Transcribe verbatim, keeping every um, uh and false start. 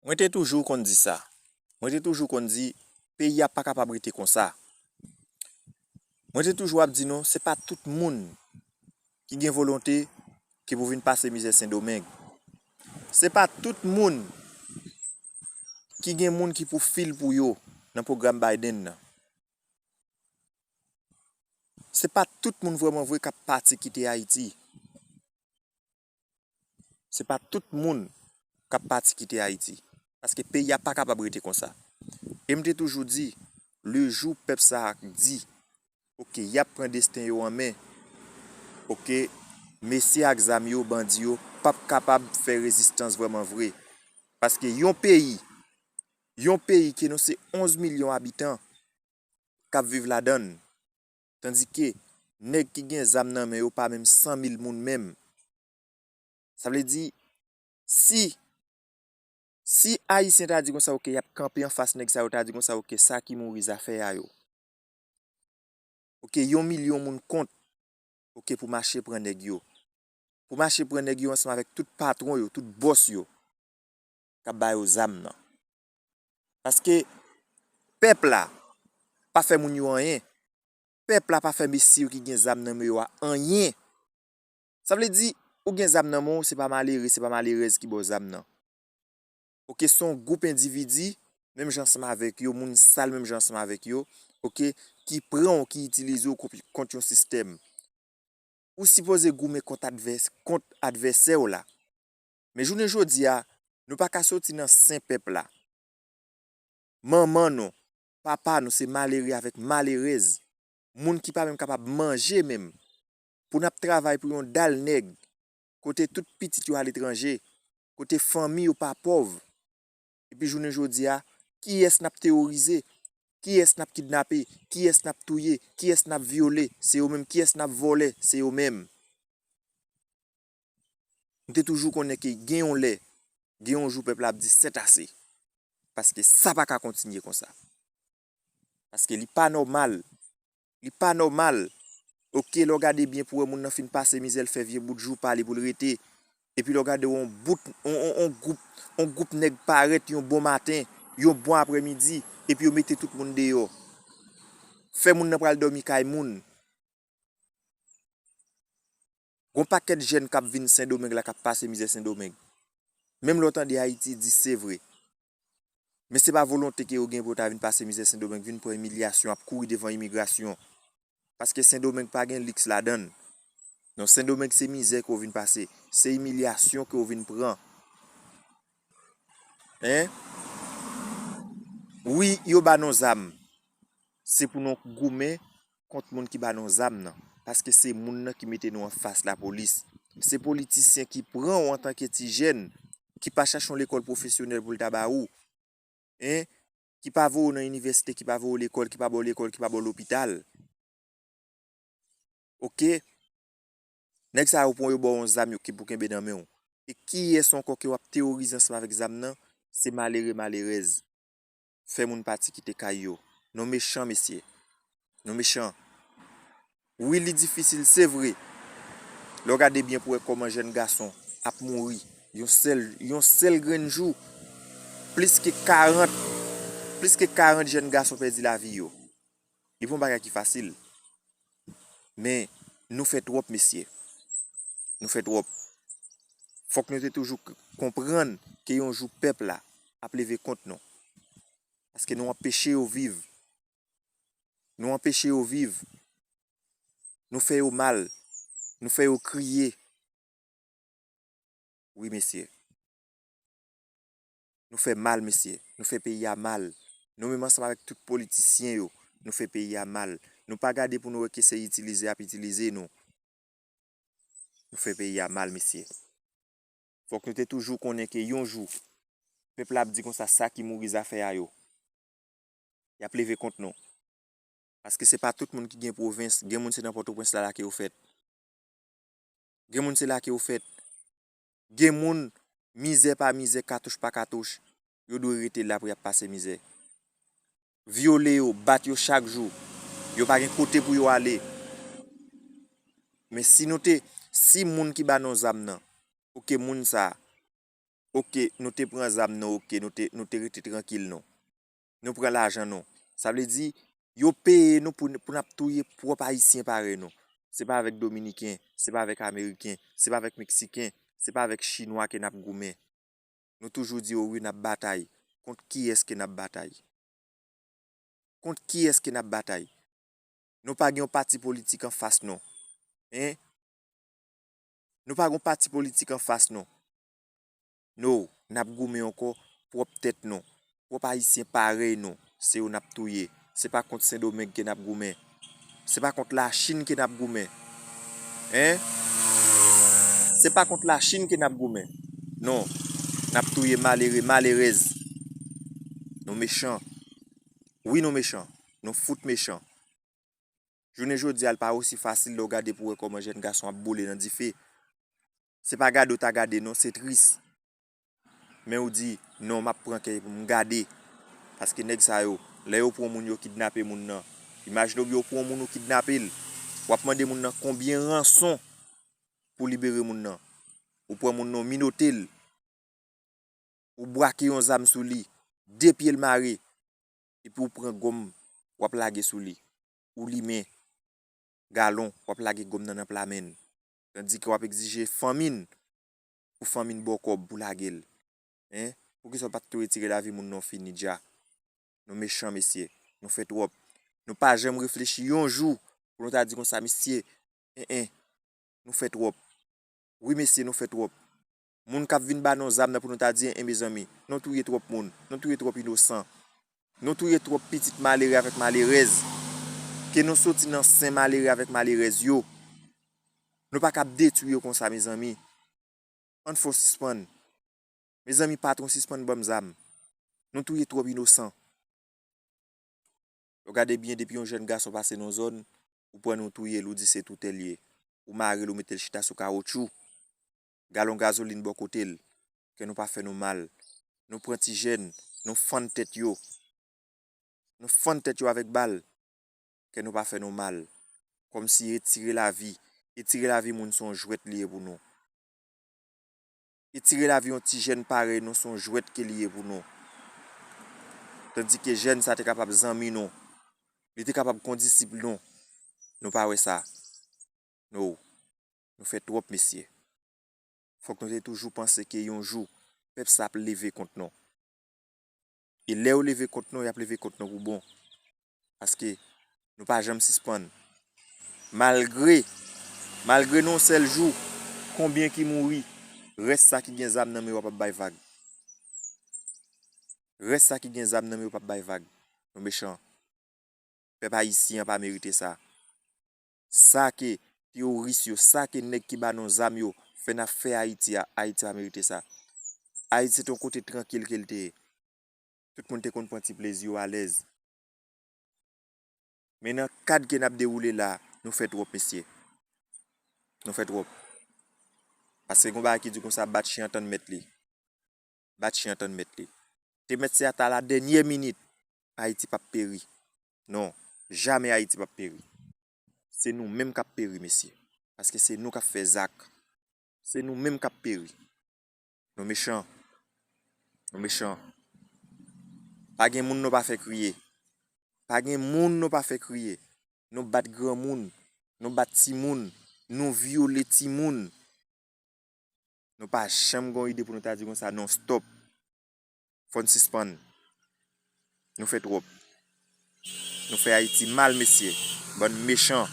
Mwen te toujou konn di sa. Mwen te toujou konn di, peyi a pa kapab rete konsa. Mwen te toujou ap di nou, se pa tout moun ki gen volonte ki pou vin pase mizè Sendomeng. Se pa tout moun ki gen moun ki pou fil pou yo nan pwogram Biden nan. Se pa tout moun vrèman vre k ap pati kite Ayiti. Se pa tout moun k ap pati kite Ayiti. Paske peyi a pa kapab rete konsa. E m te toujou di, le jou pèp sa a di, oke, y ap pran desten yo an men, oke, mesye ak zam yo, bandi yo, p ap kapab fè rezistans vrèman vre. Paske yon peyi, yon peyi ke nou se onz milyon abitan k ap viv ladan l, tandike nèg ki gen zam nan men yo pa menm san mil moun menm. Sa vle di, si, si Ayisyen ta di konsa, oke, y ap kanpe anfas nèg sa yo, ta di konsa, oke, sa ki mouri zafè a yo. Oke, yon milyon moun kont, oke, pou mache pran nèg yo. Pou mache pran nèg yo ansanm avèk tout patwon yo, tout bòs yo k ap ba yo zam nan. Paske pèp la pa fè moun yo anyen. Pèp la pa fè mesye yo ki gen zam nan men yo a anyen. Sa vle di, ou gen zam nan men w, se pa malere, se pa malerèz ki ba w zam nan. Oke, se yon gwoup endividi, menm jan ansanm avèk yo, moun sal menm jan ansanm avèk yo, oke, ki pran w, ki itilize w kont, kont yon sistèm. Ou sipoze goumen kont advès-, kont advèsè w la. Men jounen jodi a, nou pa ka soti nan sen pèp la. Manman nou, papa nou se malere avèk malerèz, moun ki pa menm kapab manje menm, pou n ap travay pou yon dal nèg, kote tout pitit yo aletranje, kote fanmi yo pa pòv. Epi jounen jodi a, kiyès n ap teworize? Kiyès n ap kidnape? Kiyès n ap touye? Kiyès n ap vyole? Se yo menm. Kiyès n ap vòlè? Se yo menm. M te toujou konnen ke gen yon lè, gen yon jou pèp la ap di sètase. Paske sa pa ka kontinye konsa. Paske li pa nòmal. Li pa nòmal. Oke, lè w gade byen pou wè moun nan fin pase mizè, l fè vye bout jou pa li pou l rete. Epi lè w gade yon bout, yon, yon, yon gwoup, yon gwoup nèg parèt yon bon maten, yon bon aprèmidi, epi yo mete tout moun deyò. Fè moun nan pral dòmi kay moun. Gon pakèt jèn k ap vin Sendomeng la k ap pase mizè Sendomeng. Menm lè w tande Ayiti di se vre. Men se pa volonte ke yo gen pou yo ta vin pase mizè Sendomeng, vin pran imilyasyon, ap kouri devan imigrasyon. Paske Sendomeng pa gen liks ladan l. Non, Sendomeng se mizè ke w vin pase. Se imilyasyon ke w vin pran. Hein? Wi, yo ba nou zam. Se pou nou goumen kont moun ki ba nou zam nan. Paske se moun nan ki mete nou anfas lapolis. Se politisyen ki pran w antanke ti jèn, ki pa chache yon lekòl pwofesyonèl pou l ta ba ou. Hein? Ki pa voye w nan inivèsite, ki pa voye w lekòl, ki pa ba w lekòl, ki pa ba w lopital. Oke? Nèg sa yo pran yo ba w yon zam yo ki pou kenbe nan men w. E kiyès ankò ke w ap teworize ansanm avèk zam nan? Se malere, malerèz. Fè moun pati kite kay yo. Nou mechan, mesye. Nou mechan. Wi, li difisil, se vre. Lè w gade byen pou wè kòman jèn gason ap mouri. Yon sèl, yon sèl grenn jou, plis ke karant, plis ke karant jèn gason pèdi lavi yo. Li pa yon bagay ki fasil. Men, nou fè twòp, mesye. Nou fè twòp. Fòk nou te toujou k-, konprann ke yon jou pèp la ap leve kont nou. Paske nou anpeche yo viv. Nou anpeche yo viv. Nou fè yo mal. Nou fè yo kriye. Wi, mesye. Nou fè mal, mesye. Nou fè peyi a mal. Nou menm ansanm avèk tout politisyen yo, nou fè peyi a mal. Nou pa gade pou nou wè ke se itilize y ap itilize nou. Nou fè peyi a mal, mesye. Fòk nou te toujou konnen ke yon jou, pèp la ap di konsa, sa ki mouri zafè a yo. Y ap leve kont nou. Paske se pa tout moun ki gen pwovens, gen moun se nan Pòtoprens la, la ke yo fèt. Gen moun se la ke yo fèt. Gen moun, mizè pa mizè, katouch pa katouch, yo dwe rete la pou y ap pase mizè. Vyole yo, bat yo chak jou. Yo pa gen kote pou yo ale. Men si nou te, si moun ki ba nou zam nan, oke, moun sa a, Oke, nou te pran zam nou, oke, nou te, nou te rete trankil nou. Nou pran lajan nou. Sa vle di, yo peye nou pou, pou n ap touye pwòp Ayisyen parèy nou. Se pa avèk Dominiken, se pa avèk Ameriken, se pa avèk Meksiken, se pa avèk Chinwa ke n ap goumen. Nou toujou di yo wi n ap batay. Kont kiyès ke n ap batay? Kont kiyès ke n ap batay? Nou pa gen yon pati politik anfas nou. Hein? Nou pa gen yon pati politik anfas nou. No, n ap goumen ankò pwòp tèt nou. Pwòp Ayisyen parèy nou, se yo n ap touye. Se pa kont Sendomeng ke n ap goumen. Se pa kont Lachin ke n ap goumen. Hein? Se pa kont Lachin ke n ap goumen. Non, n ap touye malere, malerèz. Nou mechan. Wi, nou mechan. Nou fout mechan. Jounen jodi a, l pa osi fasil lè w gade pou w wè kòman jèn gason ap boule nan dife. Se pa gade w ta gade non, se tris. Men ou di, non, m ap pran kè pou m gade. Paske nèg sa yo, lè yo pran moun, yo kidnape moun nan. Imajine w, yo pran moun, ou kidnape l. W ap mande moun nan konbyen ranson pou libere moun nan. Ou pran moun nan, w minote l. Ou bwake yon zam sou li, de pye l mare, epi w pran gòm, w ap lage sou li. Ou limen galon, w ap lage gòm nan nan pla men l. Tandike w ap egzije fanmi n, pou fanmi n ba w kòb pou lage l. Hein? Poukisa w pa t tou retire lavi moun nan fini dja? Nou mechan, mesye. Nou fè twòp. Nou pa janm reflechi yon jou pou nou ta di konsa, mesye, en, en, nou fè twòp. Wi, mesye, nou fè twòp. Moun k ap vin ba nou zam nan pou nou ta di, en, en, mezanmi, nou touye twòp moun, nou touye twòp inosan. Nou touye twòp pitit malere avèk malerèz. Ke nou soti nan sen malere avèk malerèz yo. Nou pa kab detwi yo konsa, mezanmi. Ann fò sispann. Mezanmi, patwon, sispann ban m zam. Nou touye twòp inosan. Ou gade byen, depi yon jèn gason pase nan yon zòn, ou pran l, ou touye l, ou di se toutè l ye. Ou mare l, ou mete l chita sou kawotchou. Galon gazolin bò kote l. Kè nou pa fè nou mal. Nou pran ti jèn, nou fann tèt yo. Nou fann tèt yo avèk bal. Kè nou pa fè nou mal. Kòmsi retire lavi, retire lavi moun se yon jwèt li ye pou nou. Retire lavi yon ti jèn parèy nou se yon jwèt ke li ye pou nou. Tandike jèn sa te kapab zanmi nou. Li te kapab kondisip nou. Nou pa wè sa. No. Nou fè twòp, mesye. Fòk nou te toujou panse ke yon jou, pèp sa ap leve kont nou. E lè yo leve kont nou, y ap leve kont nou pou bon. Paske nou pa janm sispann. Malgre, malgre nan yon sèl jou, konbyen ki mouri, rès sa ki gen zam nan men yo p ap bay vag. Rès sa ki gen zam nan men yo p ap bay vag. Nou mechan. Pèp ayisyen an pa merite sa. Sa ke teworis yo, sa ke nèg ki ba nou zam yo fè n ap fè Ayiti a, Ayiti pa merite sa. Ayiti se te yon kote trankil ke l te ye. Tout moun te konn pran ti plezi yo alèz. Men nan kad ke n ap dewoule la, nou fè twòp, mesye. Nou fè twòp. Paske gen yon bagay ki di konsa, bat chen an tann mèt li. Bat chen an tann mèt li. Te mèt se ata la dènyè minit, Ayiti p ap peri. Non, jamè Ayiti p ap peri. Se nou menm k ap peri, mesye. Paske se nou k ap fè zak. Se nou menm k ap peri. Nou mechan. Nou mechan. Pa gen moun nou pa fè kriye. Pa gen moun nou pa fè kriye. Nou bat granmoun. Nou bat timoun. Nou vyole timoun. Nou pa janm gen yon ide pou nou ta di konsa, non, stop. Fò n sispann. Nou fè twòp. Nou fè Ayiti mal, mesye. Bann mechan.